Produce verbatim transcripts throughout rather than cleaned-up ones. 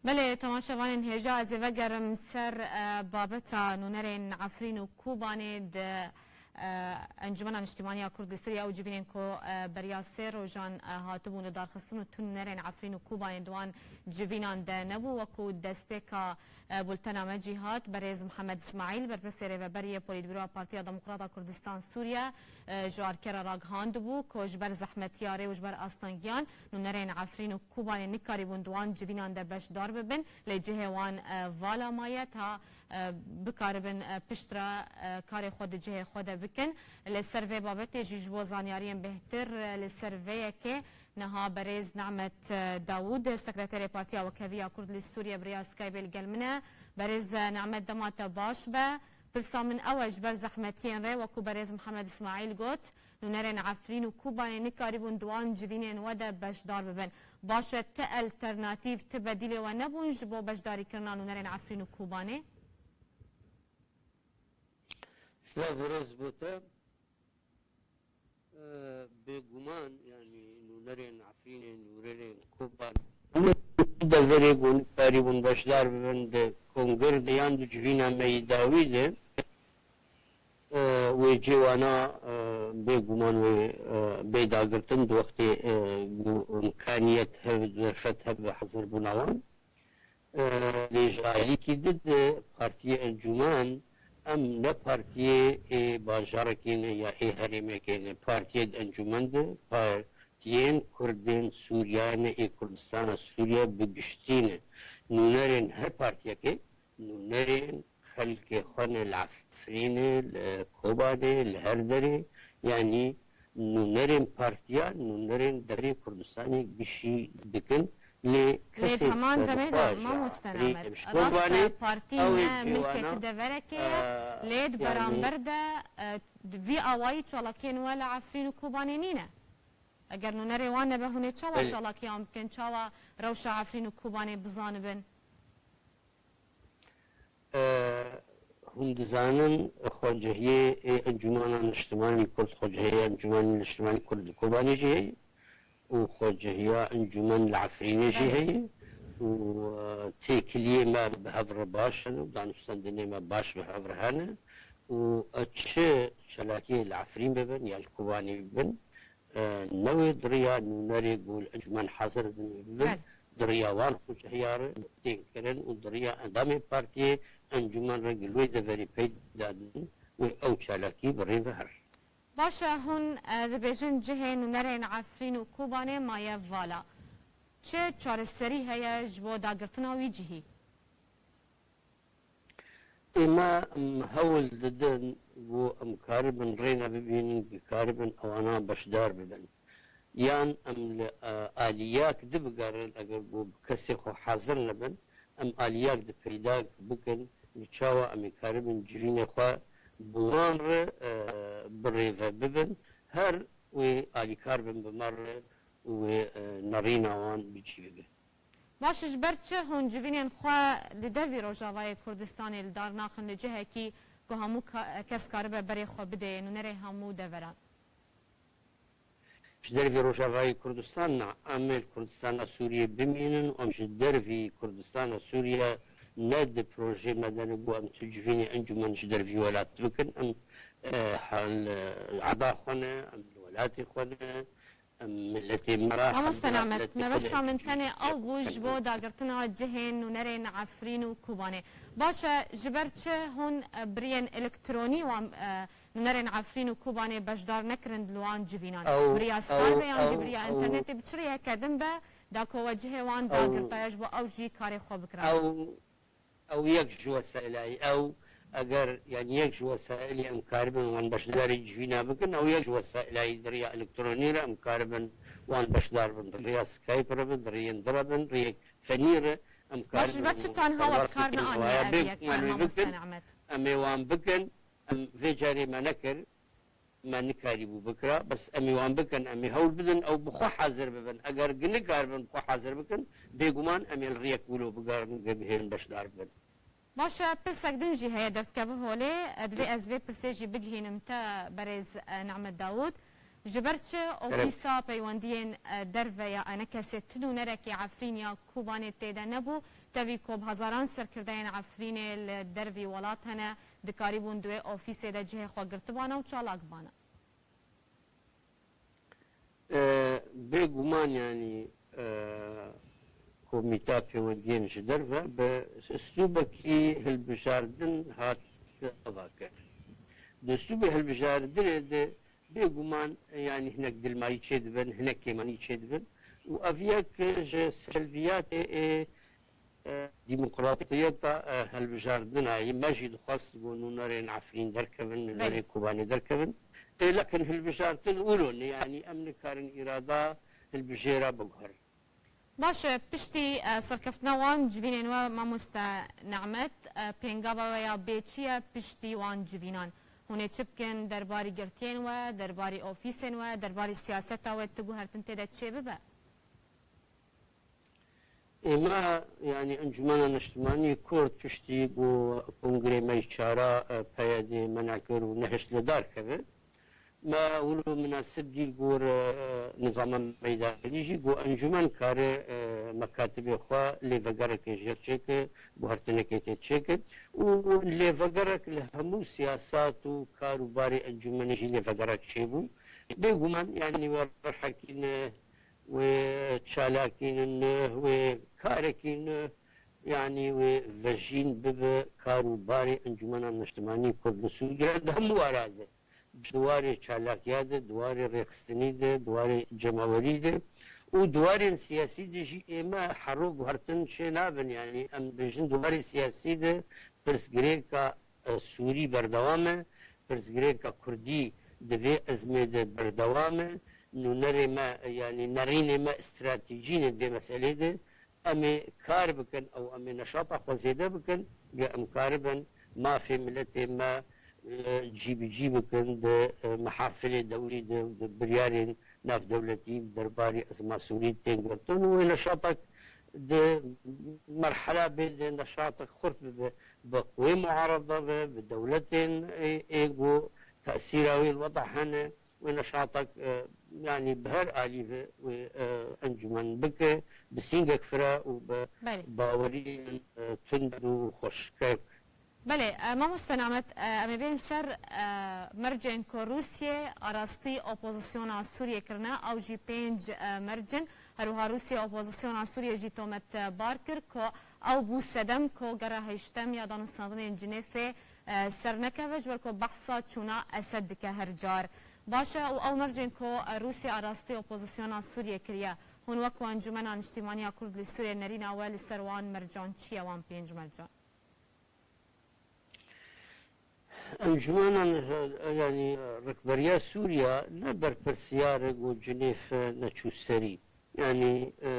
Belê, temaşevanên hêja, ez ê vegerim ser, e, babeta nûnerên Efrîn û Kobanê di, e, Encûmena Niştimanî ya Kurd li Sûriye, ew civînên ku, e, beriya sê rojan, e, hatibûn lidarxistin û tu nûnerên Efrîn û Kobanê di wan civînan de nebû. Wekû destpêka, e, bultena me jî hat, berêz Mihemed Îsmaîl, berpirsê rêveberiyê Polîtbûroya Partiya Demokrata Kurdistan Sûriye, e, ji Arke re ragihandibû ku ji ber zehmetiya rê û ji ber astengiyan nûnerên Efrîn û Kobanê nikarîbûn di wan civînan de beşdar bibin, lê cihê wan, e, vala maye ta, e, bikaribin, e, piştre, e, karê xwe di cihê xwe de bikin. Li ser vê babetê jî ji bo zanyariyên bêhtir, e, li ser vê yekê niha berêz Nehmet, e, Dawûd, sekreterê Partiya Wekhevî ya Kurd li Sûriye bi rêya Skypeê li gel min e. Berêz, e, Nehmet, dema te baş be. Pirsa min ew e, ji ber zehmetiyên rê, wekû berêz Mihemed Îsmaîl got, nûnerên Efrîn û Kobanê nikarîbûn di wan civînên we de beşdar bibin. Baş e, ti alternatîf, ti bedîlê we nebûn ji bo beşdarîkirina nûnerên Efrîn û Kobanê? Silav û rêz bo te. Eee, bêguman, yanî nûnerên Efrînê, nûnerên Kobanê, deverê ku nikarîbûn beşdar bibin di kongir de yan di civîna me yî dawî de, eee, wê cê wana, eee, bêguman wê, eee, bê dagirtin di wextê, eee, ku îmkaniyet hebe, derfet hebe hazir bûna wan. Lê ji alîkî di di partiyê Encûmen, em ne partiyê ê bajarekê ne ya ê herêmekê ne. Partiyê di Encûmen de partiyên Kurdên Sûriye ne, ê Kurdistana Sûriye bi giştî ne. Nûnerên her partiyekê, nûnerên xelkê xwe ne, li Efrînê, li Kobanê, li her derê, yanî nûnerên partiya, nûnerên derê Kurdistanê gişî dikin. Lê Lê kesê di heman demê de, serxwajê mamoste Efrînê Nehmet, ji rast e, Kobanê, partî ew ê ne milkê cîwana, ti deverekê ye, e, lê di yanî beramber de, e, di vî awayî çalakiyên we li Efrîn û Kobanê nîne. Eger nûnerê wan nebe, hûn ê çawa Belê. çalakiyan bikin, çawa rewşa Efrîn û Kobanê bizanibin? E, hûn dizanin, xwecihiyê ê Encûmena Niştimanî Kurd, xwecihiyê Encûmena Niştimanî Kurd li Kobanê jî heye û xwecihiya Encûmen li Efrînê jî Belê. heye û, e, têkiliyê me bi hev re baş hene û danûstendinê me baş bi hev re hene û, e, çi çalakiyê li Efrîn bibin ya li Kobanê bibin, e, newê di riya nûnerê ku li encûmen hazir dibin, Belê. di riya wan xwecihiyar tên kirin û di riya endamên partiyê encûmen re ku li wê deverê peyda dibin, wê ew çalakî bi rê ve her. Baş e, hûn, e, dibêjin cihê nûnerên Efrîn û Kobanê maye vala. Çi çareserî heye ji bo dagirtina wî cihî? Ême, em hewl didin ku em karibin rêne bibînin, ku karibin ewana beşdar bibin. Yan em li, e, aliyak di bigerin, eger ku bi kesê xwe hazir nebin, em aliyak di peyda bikin, li çawa em ê karibin civînê xwe bi wan re, e, bi rê ve bibin, her wê alîkar bin bi me re û wê, e, nerîna wan bi cî bibe. Baş e, ji ber çi hûn civînên xwe li dervî Rojavayê Kurdistanê li dar naxin, li cihekî ku hemû ka-, kes karibe berê xwe bidê nûnerê hemû deveran? Ji dervî Rojavayê Kurdistan na, em ê li Kurdistana Sûriyê bimînin û em ji dervî Kurdistana Sûriye ne di projeyê me de ne ku em tu civînê encûmen ji dervî welat bikin. Em, e, hal, e, eda xwe ne, em li welatê xwe ne, Em miletê me re Mamoste hemdina Nehmet, miletê xwe mebesta de min tenê ew bû ji bo dagirtina cihên nûnerên Efrîn û Kobanê. Baş e, ji ber çi hûn, e, bi riyên elektronî wan, e, nûnerên Efrîn û Kobanê beşdar nekirin di li wan civînan? Ew, Bi riya ew, Skype yan jî ew, bi riya ew, înternetê, bi çi riyeke din be, da ku we cihê wan ew, dagirtaya ji bo ew jî karê xwe bikirin? Ew, Ew yek ji wesaîlayî, ew eger, yanî yek ji wesaîlê em karibin wan beşdarî civîna bikin, ew yek ji wesaîlayî di riya elektronî re em karibin wan beşdar bin, di riya Skype re bin, di riyên di re bin, riyek fenî re em Baş, karibin ji ber çi tanha we bi kar neaniye ev yek, mamoste Nehmet? Em ê wan bikin, em vê carê me nekir. Me nikarîbû bikira, bes em ê wan bikin, em ê hewl bidin, ew bi xwe hazir bibin. Eger gi nikaribin bi xwe hazir bikin, bêguman em ê li riyek wilo bigerin, gi bihêlin beşdar bibin. Baş e, pirsek din jî heye derdikeve holê, e, divê ez vê pirsê jî bigihînim te berêz, e, Nehmet Dawûd. Ji ber çi ofîsa peywendiyên, e, derve ya ENKSê tu nûnerekî Efrîn ya Kobanê tê de nebû, tevî ku bi hezaran serkirdeyên Efrînê li dervî welat hene, dikarîbûn di wê ofîsê de cihê xwe girtibana û çalak bana? E, bêguman, yanî, e, Komîta Pêwendiyên ji derve bi uslûbekî hilbijardin hat avakirin. Di uslûbê hilbijardinê de bêguman, yanî hinek dilmayî çêdibin, hinek kêmanî çêdibin û ev yek ji selviyatê ê, e, demokratiyeta, e, hilbijardina ye. Me jî dixwest ku nûnerên Efrîn derkevin, nûnerê Belê. Kobanê derkevin. Ê, lekin hilbijartin wilo ne, yanî em nikarin îrada hilbijêra biguherin. Baş e, piştî, e, serkeftina wan civînên we, mamoste Nehmet, e, pêngava we ya bê çi ye piştî wan civînan? Hûn ê çi bikin derbarî girtiyên we, derbarî ofîsên we, derbarî siyaseta we tu guhertin tê de çêbibe? Êma, yanî Encûmena Niştimanî Kurd piştî ku kongrê me yî çara, e, PYDê mena kir û nehişt li dar keve, me wilo minasib dî li gor, e, nizama meydanî jî ku encûmen kare, e, mekatibê xwe lêvegerekê jê çêke, guhertinekê tê çêke û lêvegerek li hemû siyasat û kar û barê encûmenê jî lêvegerek çêbû. Bêguman, yanî we rihekî ne, wê çalakî ne, wê karekî ne, yanî wê vejîn bibe kar û barê Encûmena Niştimanî Kurd li Sûriye di hemû wara de. Di warê çalakiya de, di warê rêxistinî de, di warê cemawerî de û di warên siyasî de jî ê me hero guhertin çê nabin. Yanî em dibêjin di warê siyasî de pirsgirêka, e, Sûrî berdewam e, pirsgirêka Kurdî di vê ezmê de berdewam e. Nûnerê me, yanî nerînê me stratejî ne di vê meselê de. Em ê kar bikin, ew em ê neşata xwe zêde bikin, ge em karibin mafê miletê me, e, cîbicî bikin di, e, mehafilê dewrî de û di biryarên navdewletî derbarê ezma Sûrî tên girtin û wê neşatek di merhela bê de neşatek xurt bibe, bi qwê muarada be, bi dewletên ê, ê ku tesîra wê li weta hene, wê neşatek, e, yanî bi her alî ve wê, e, encûmen bike, bi sîngek fira û bi Belê. baweriyên, e, tund û xweşkek. Belê, e, mamoste Nehmet, e, em ê bên ser, e, mercên ku Rûsye arastî opozisyona Sûriyê kirine, ew jî pênc, e, merc in. Her wiha Rûsye opozisyona Sûriyê jî tometbar kir ku ew bû sedem ku gera heştem ya danûstandinên Cinêfê, e, ser nekeve, ji ber ku behsa çûna Esed dike her car. Baş e, û ew mercên ku, e, Rûsya arastî opozisyona Sûriyê kiriye, hûn wek ku Encûmena Niştîmaniya Kurd li Sûriyê nerîna we li ser wan mercan çi ye, wan pênc mercan? Encûmena, e, yanî, e, Rikberiya Sûriya ne berpirsiyar e ku Cinêf, e, neçû serî. Yanî, e,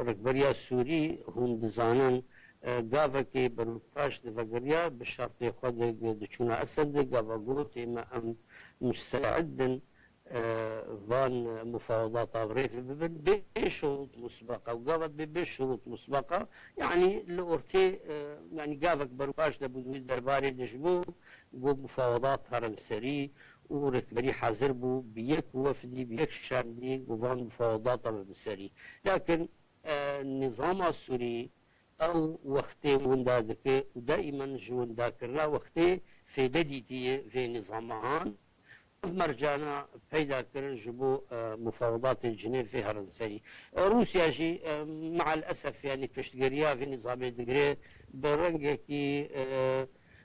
Rikberiya Sûrî, hûn dizanin, e, gavekê berûpaş divegeriya bi şertê xwe de, diçûna Esed de, gava got, ê me em musteid in, e, van mufawedata bi rê ve bibin, bê şurût musbeqa. Û gava bê, bê şurût musbeqa, yanî li ortê, e, yanî gavek berûpaş de bû di wî derbarê de ji bo ku mufawedat herin serî û rêkberî hazir bû bi yek wefdî, bi yek şandî ku van mufawedata bibin serî. Lakin, e, nîzama Sûrî ew wextê winda dike û daîmen ji windakirina wextê fêde dîtiye vê nîzama han. Ev mercana peyda kirin ji bo, e, mufawedatên Cinêvê herin serî. E, Rûsya jî, e, me'el esef, yanî piştgiriya vê nîzamê digire bi rengekî, e,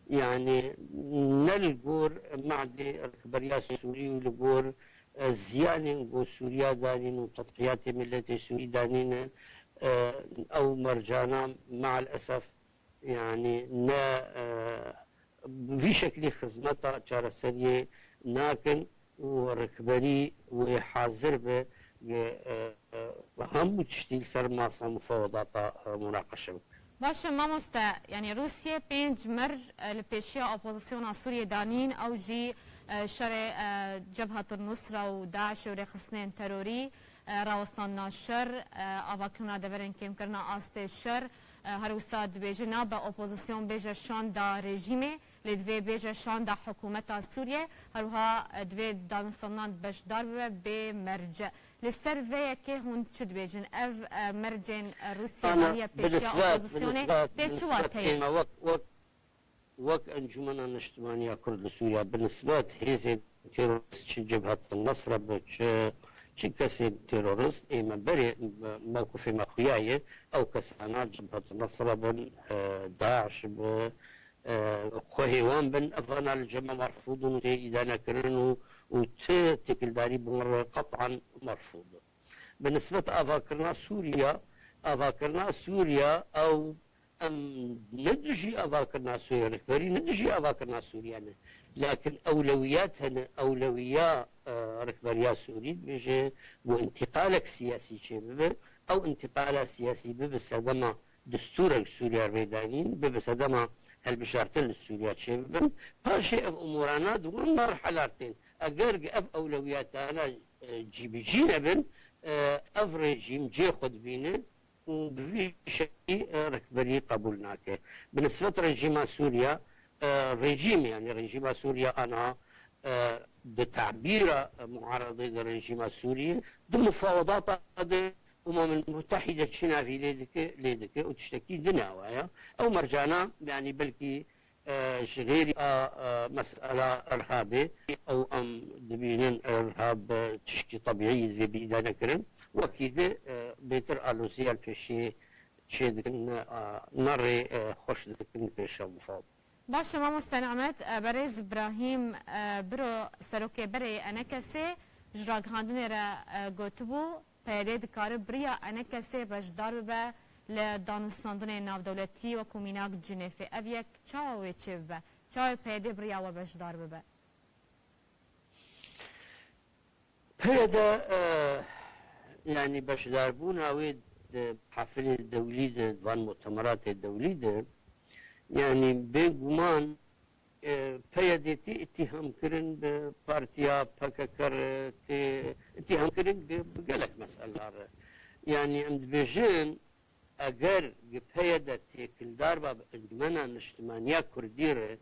yanî ne li gor me'dê rikberiya Sûrî û li gor, e, ziyanên ku Sûriya danîn û tedhiyatê miletê Sûrî danîne, e, ew mercana me'el esef, yanî ne, e, bi vî şeklî xizmeta çareseriyê nakin û rikberî wê hazir be, e, e, hemû tiştî li ser masa mufawedata, e, munaqeşe bike. Baş e mamoste, yanî Rûsye pênc merc, e, li pêşiya opozisyona Sûriyê danîn, ew jî, e, şerê, e, Cebhetul Nusra û DAIŞê û rêxistinên terorî, e, rawestandina şer, e, avakirina deverên kêmkirina astê şer, e, her wisa dibêje nabe opozîsyon bêje şanda rejîmê, lê divê bêje şanda hikûmeta Sûriyê, her wiha, e, divê danûstandinan beşdar bibe bê merce. Li ser vê yekê hûn çi dibêjin? Ev, e, mercên, e, Rûsya Ana, daniye bi pêşiya nisbet, bi opozîsyonê nisbet, bi tê çi nisbet wateyê? ême wek, wek, wek Encûmena Niştimaniya Kurd li Sûriya, bi nisbet hêzên terorist, çi Cebhet Nesre be, çi, çi kesên terorist, ême berê, mewqifê me xuya ye, ew kesana Cebhet Nesre bin, e, DAIŞ be, e, xwehê wan bin, evana li cem me merfûd in û tê îdane kirin û, û ti têkildarî bi wan re qet'an merfûd e. Bi nisbet avakirina Sûriya, avakirina Sûriya ew, em ne dijî avakirina Sûriya, rihberî ne dijî avakirina Sûriya ne. Lakin ewlewiyat hene, ewlewiya, e, rihberiya Sûrî dibêje ku întîqalek siyasî çêbibe. Ew întîqala siyasî bibe sedema destûrek Sûriya rêdanîn, bibe sedema hilbijartin li Sûriya çêbibin. Paşê ev umûrana di wan merhelar tên. Eger ev ewlewiyatana, e, cîbicî nebin, e, ev rejîm cê xwe dibîne û bi vî şeklî, e, rihberî qebûl nake. Bi nisbet rejîma Sûriya, e, rejîm, yanî rejîma Sûriya ana, e, di tabîra, e, muaredê de rejîma Sûriyê, di mufawedata de Umamil Muhtehîde çi navî lê dike, lê dike û tiştekî din e, ew mercana, yanî belkî, e, ji xêrî a, e, mesela irhabê, ew em dibînin irhab, e, tişkî tebîî divê bî îdane kirin. Wekî di, e, bêtir aloziya li pêşî çê dikin, ne, a, ne rê, e, xweş dikin pêşa mufad. Baş e, mamoste Nehmet, e, berêz Îbrahîm, e, Biro, serokê berê ENKSê ji ragihandinê re, e, gotibû, P Y D dikare bi riya ENKSê beşdar bibe li danûstandinên navdewletî wekû mînak Cinêfê. Ev yek çawa wê çêbibe? Çawa P Y D bi riya we beşdar bibe? P Y D, e, yanî beşdarbûna wê di hafilê dewlî de, di van mutemeratê dewlî de, yanî bêguman, e, P Y D tê îtîhamkirin, bi partiya P K K re tê îtîhamkirin bi, bi gelek mesela re. Yanî em dibêjin, eger gi P Y D têkildar ba bi Encûmena Niştimaniya Kurdî re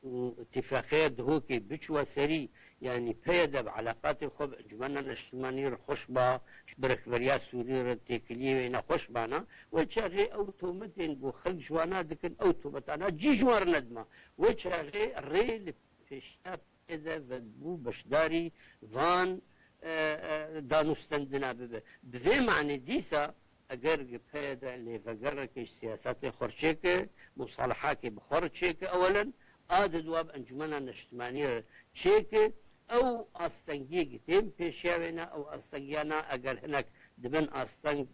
û îtîfaqeya Duhokê biçûwa serî, yanî P Y D bi eleqatê xwe bi Encûmena Niştimanî re xweş ba, bi rihberiya Sûrî re têkiliyê wê nexweş bana, wê çaxê ew tometên ku xelk ji wana dikin, ew tometana cî ji wan re nedima. Wê çaxê rê li pêşiya P Y D vedibû beşdarî van, e, e, danûstendina bibe. Bi vê manê dîsa eger P Y D lêvegereke ji siyasetê xwe re çêke, musalihakê bi xwe re çêke ewelen, a di dua bi Encûmena Niştimanî re çêke, ew astengiyê ki tên pêşiya wê ne, ew astengiyana eger hinek dibin asteng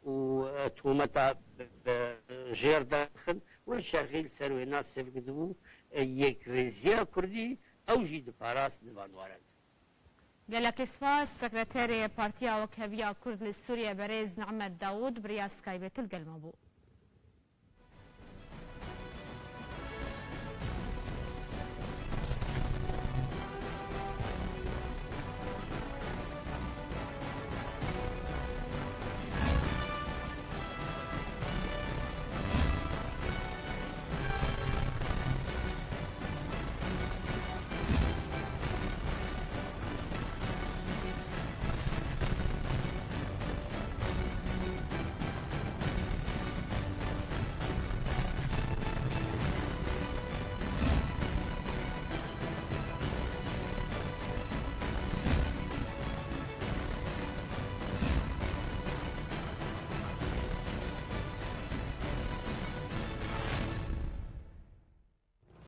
û, e, tometa bi, bi jêr derxin, wê çaxê li ser wêna sivk dibû, e, yekrêziya Kurdî, ew jî diparast di van waran de. Gelekî spas, Sekreterê Partiya Wekheviya Kurd li Sûriye berêz Nehmet Dawûd bi riya Skypeê tu li gel me bû.